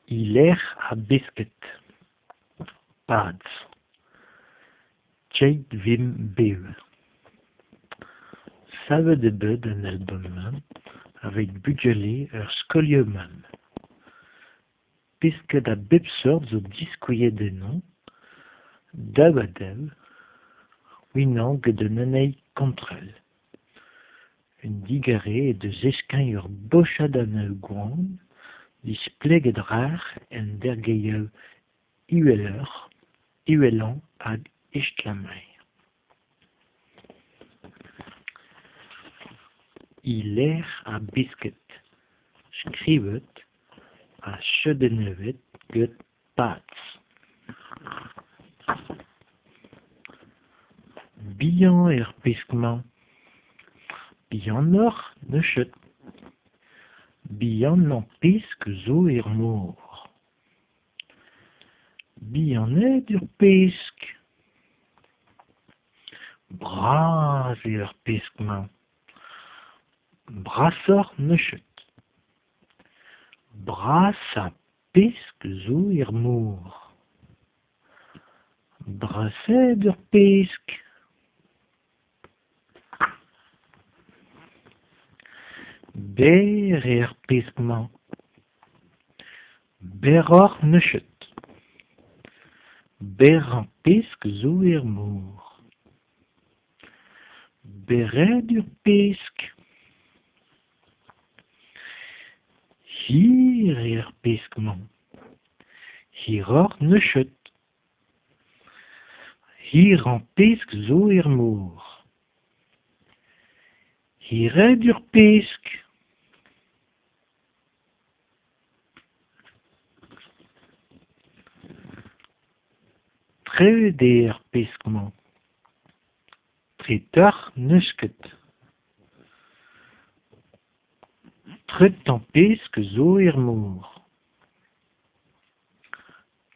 E-lec'h a besked. Paz. Keit Vimp Bev. Savet eo bet an albom-mañ aveit bugale ar skolioù-mamm. Pesked a bep seurt zo diskouezet ennañ, daou-ha-daou, unan gant an eil kontrol. Un digarez eo da zeskiñ ur bochad anvioù gwan displeget rac'h en dergezhioù uheloc'h, uhelañ hag estlammañ. E-lec'h ar besked, skrivet ha skeudennaouet gant Paz. Bihan eo ar pesk-mañ. Bihanoc'h n'eus ket. Bihanañ pesk zo er mor. Bihanaet ur pesk. Bras eo ar pesk-mañ. Brasoc'h n'eus ket. Brasañ pesk zo er mor. Brasaet ur pesk. Berr eo ar pesk-mañ. Berroc'h n'eus ket. Berrañ pesk zo er mor. Berraet ur pesk. Hir eo ar pesk-mañ. Hiroc'h n'eus ket. Hirañ pesk zo er mor. Hiraet ur pesk. Treut eo ar pesk-mañ. Treutoc'h n'eus ket. Treutañ pesk zo er mor.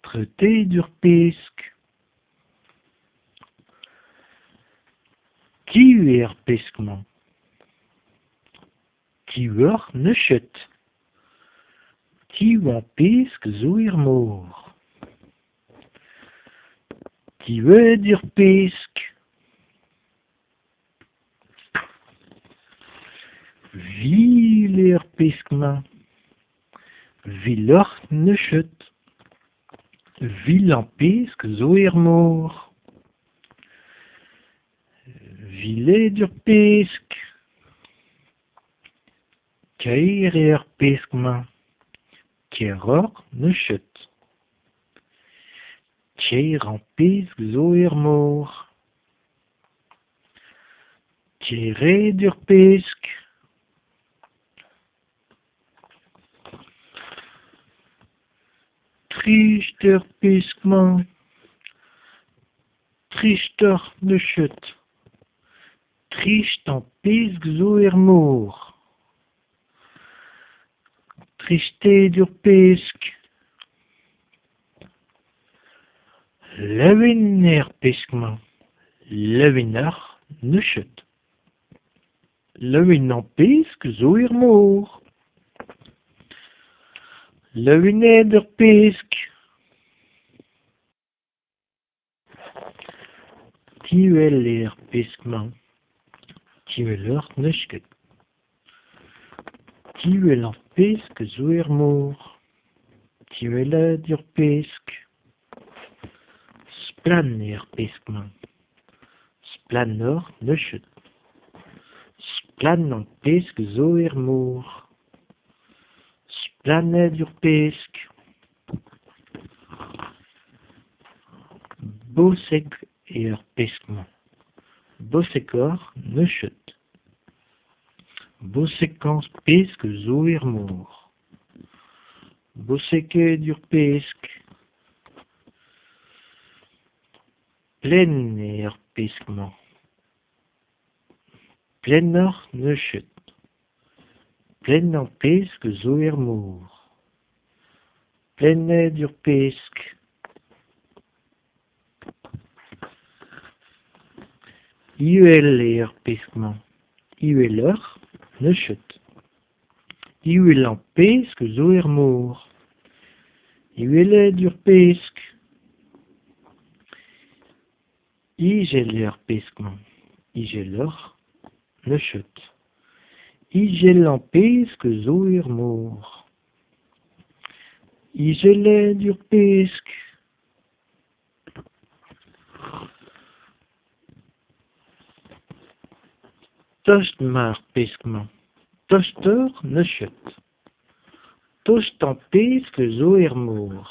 Treutaet ur pesk. Piv eo ar pesk-mañ ? Tivoc'h n'eus ket. Tivañ pesk zo er mor. Tivaet ur pesk. Vil eo ar pesk-mañ. Viloc'h n'eus ket. Vilañ pesk zo er mor. Vilet ur pesk. Kaer eo ar pesk-mañ. Kaeroc'h n'eus ket. Kaerañ pesk zo er mor. Kaeraet ur pesk. Trist eo ar pesk-mañ. Tristoc'h n'eus ket. Tristañ pesk zo er mor. Tristaet ur pesk. Laouen eo ar pesk-mañ. Laouenoc'h n'eus ket. Laouenañ pesk zo er mor. Laouenaet ur pesk. Diwel eo ar pesk-mañ. Diwelloc'h n'eus ket. Diwellañ pesk zo er mor. Diwellaet ur pesk. Splann eo ar pesk-mañ. Splannoc'h n'eus ket. Splannañ pesk zo er mor. Splannaet ur pesk. Bosek eo ar pesk-mañ. Bosekoc'h n'eus ket. Bosekañ pesk zo er mor. Bosekaet ur pesk. Plaen eo ar pesk-mañ. Plaenoc'h n'eus ket. Plaenañ pesk zo er mor. Plaenaet ur pesk. Uhel eo ar pesk-mañ. Uheloc'h n'eus ket. Uhelañ pesk zo er mor. Uhelaet eo ar pesk. Izel eo ar pesk-mañ. Izeloc'h n'eus ket. Izelañ pesk zo er mor. Izelaet eo ar pesk. Tost emañ ar pesk-mañ. Tostoc'h n'eus ket. Tostañ pesk zo er mor.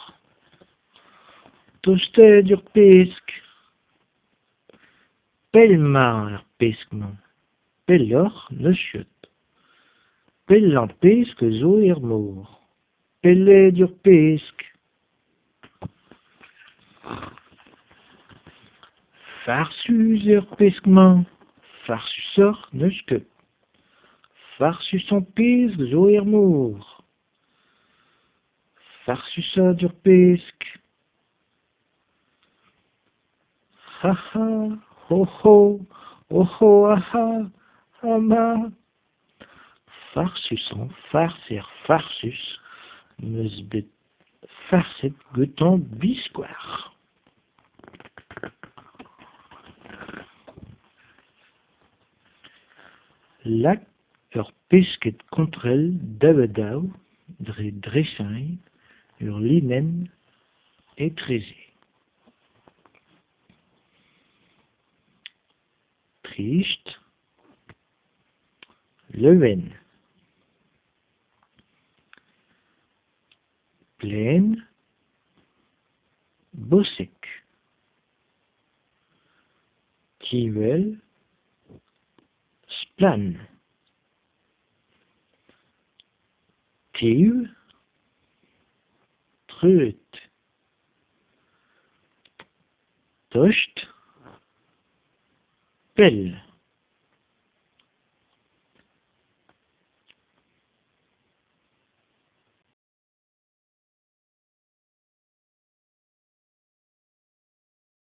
Tostaet eo ar pesk. Pell emañ ar pesk-mañ. Pelloc'h n'eus ket. Pellañ pesk zo er mor. Pellaet eo ar pesk. Farsus eo ar pesk-mañ. Farsusoc'h n'eus ket. Farsusañ pesk zo er mor. Farsusaat ur pesk. Ha ha, ho ho, ho ho ha ha, ha ma. Farsusañ farser farsus 'm eus bet farset gantañ biskoazh. Lak ur pesked kontrol daou-ha-daou dre dresañ ul linenn etreze. Trist, laouen. Plaen, bosek. Teñval, splann. Tev, treut. Tost, pell.